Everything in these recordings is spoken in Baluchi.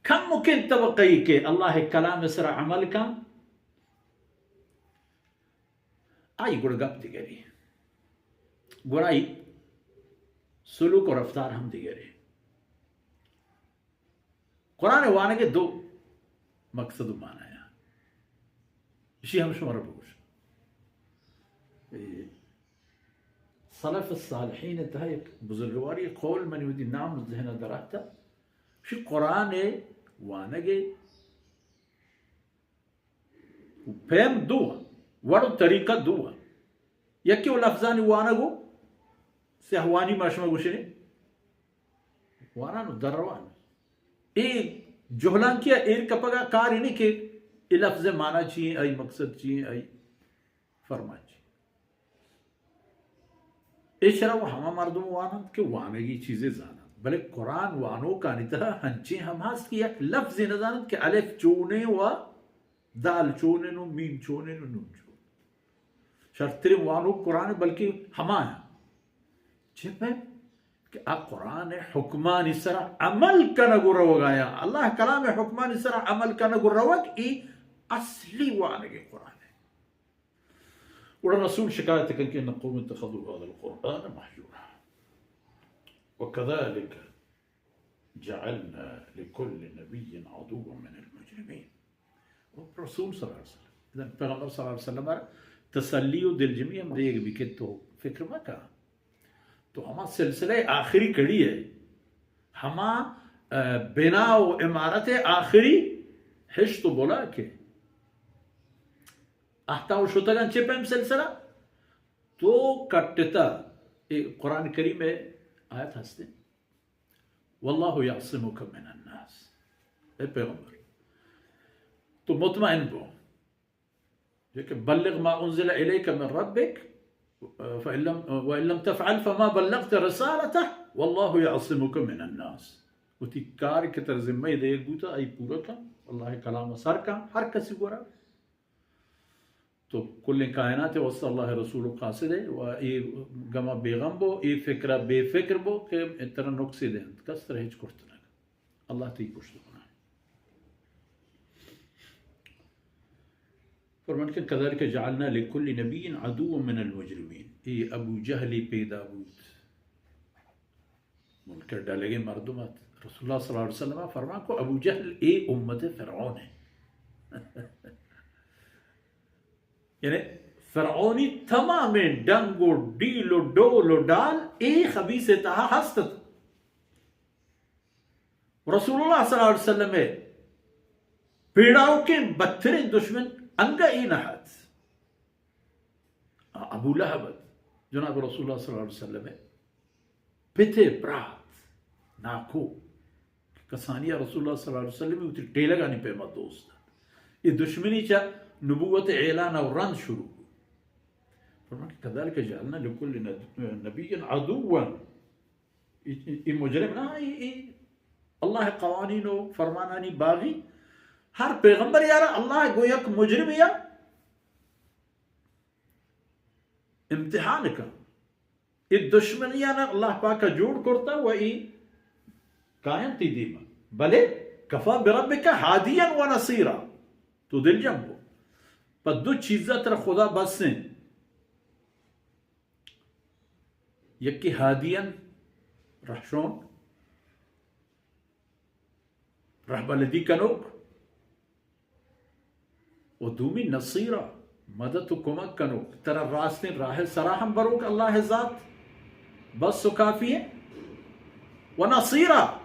کمکیں طبقہ ای کہ اللہ کلام سرا عمل کن، آئی گڑا گپ دگری، گڑا آئی سلوک و رفتار ہم دگری۔ قرآن وانگ دو مقصد و معنی۔ اشی ہم شمارا بگوش۔ اے سلف الصالحین تہا یک بزرگواری قول منی ودی نام ذہن دراتہ۔ اشی قرآن وانگ پیم دو، وڑ و طریقہ دو۔ یکی و لفظانی وانگ و سیاہ وانی ما شما گوشنے۔ وانان و در روان۔ اے جہلانکی ء ایر کپگ ء کار ای نہ کہ اے لفظ ء معنی چی ایں، آئی مقصد چی ایں، آئی فرمان چی۔ اے شرح و ہما مردم وانند کہ وانگی چیزے زانند، بلے قرآن وانوکانی تہا ہنچیں ہم ہست کہ یک لفظے نہ زانند کہ الف چونیں و دال چونیں و میم چونیں و نون چون۔ شرتریں وانوک قرآن بلکہ ہما ایں۔ چہ پیم کہ آ قرآن حکمانی سرا عمل کنگ و روگ آیاں۔ اللہ کلام حکمانی سرا عمل کنگ و روگ ای اصلی وانگ قرآن ایں۔ گڑا رسول شکایت کن کہ ان قوم اتخذوا هذا القرآن مهجورا۔ وكذلك جعلنا لكل نبي عدوا من المجرمين۔ و رسول صلی اللہ علیہ وسلم، اذن پیغمبر صلی اللہ علیہ وسلم ء تسلی و دلجمی ہم دیگ بی کہ تو فکر مکن۔ تو ہما سلسلہ آخری کڑی ہے، ہما، اه، بنا و عمارت آخری ہشت و بلا کے اہتا و شتگان چہ پیم سلسلہ تو کٹتا۔ اے قرآن کریم ہے، آیت ہستے، واللہ یعصمک من الناس۔ اے پیغمبر، تو مطمئن بو، یہ کہ بلغ ما انزل الیک من ربک، فإن لم، وإن لم تفعل فما بلغت رسالته والله يعصمك من الناس۔ وتی کار کہ تر ذمہ دیگ بوتا، آئی پورا کن، اللہ کلام سر کن، ہر کسی گورا۔ تو کلیں کائنات واسطہ اللہ رسول قاصد ہے، و اے گما بیغم بو، اے فکرہ بے فکر بو کہ ترا نقصی دینت، کس ترا ہچ کرت نہ۔ اللہ تئی پشت بنا۔ فرمان کہ كذلك جعلنا لكل نبي عدوا من المجرمين۔ اے ابو جہلی پیدا بوت۔ منکر ڈلگیں مردم ات۔ رسول اللہ صلی اللہ علیہ وسلم فرمان کو ابو جہل اے امت فرعون ہے۔ یعنی فرعونی تمامیں ڈنگ و ڈیل و ڈول و ڈال اے خبیث تہا ہست ات۔ رسول اللہ صلی اللہ علیہ وسلم ء پیڑاؤکیں بدتریں دشمن انگہ اے نہ ات۔ ابو لہب ات، جناب رسول اللہ صلی اللہ علیہ وسلم ء پت ء برات، ناکو، کسانی ء رسول اللہ صلی اللہ علیہ وسلم ء وتی ٹیلگانی پیما دوست ات۔ اے دشمنی چہ نبوت اعلان ء رند شروع بوت۔ فرمان کہ كذلك جعلنا لكل نبي عدوا۔ اے، اے، اے مجرم نہ، اے، اے اللہ قوانین و فرمانانی باغی۔ ہر پیغمبر یارا اللہ گو یک مجرم یا امتحان کن۔ اے دشمنیانا اللہ پاک جوڑ کرتا و اے کائن تی دیما۔ بلے كفى بربك هاديا ونصيرا۔ تو دل جم بو۔ پہ دو چیزا ترا خدا بس ہیں۔ یکی ہادیاً، رہشون، رہبلدی کنوک، و دومی نصیرا، مدد و کمک کنوک، ترا راستیں راہ سرا ہم بروک اللہ ذات، بس و کافی ہے۔ و نصیرا،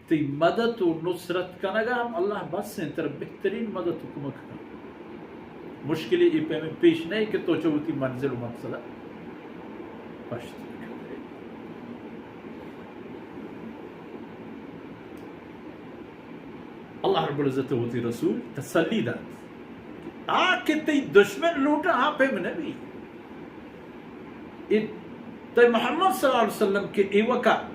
تئی مدد و نصرت کنگا ہم اللہ بس ہیں، ترا بہترین مدد و کمک کن۔ مشکلی اے پیمیں پیش نہیں کہ تو چہ وتی منزل و مقصد پشت۔ اللہ رب العزت وتی رسول تسلی دات۔ آ کہ تئی دشمن لوٹا، آ پیم نبی۔ اے تئی محمد صلی اللہ علیہ وسلم کہ ایوکا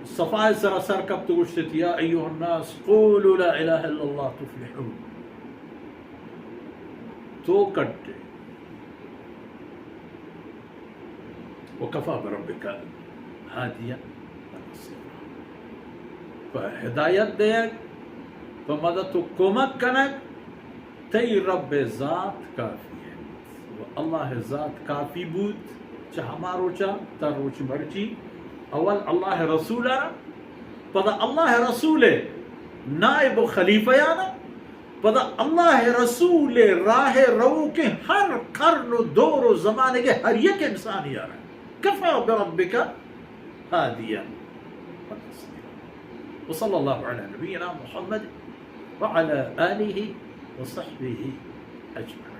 صفا سرا سر کپت و گوشت، یا ایها الناس قولوا لا اله الا الله تفلحوا۔ تو کٹے۔ وكفى بربك هاديا ونصيرا۔ پہ ہدایت دیگ، پہ مدد و کمک کنگ، تئی رب ذات کافی انت۔ و اللہ ذات کافی بوت چہ ہما روچا تا روچ مرچی، اول اللہ رسول ء، پدا اللہ رسول ء نائب و خلیفہ یانا، پدا اللہ رسول ء راہ روکیں ہر قرن و دور و زمانے کے ہر یک انسان یانا۔ کفا بربک هاديا ونصيرا۔ وصلى الله على نبينا محمد وعلى آله وصحبه أجمعين۔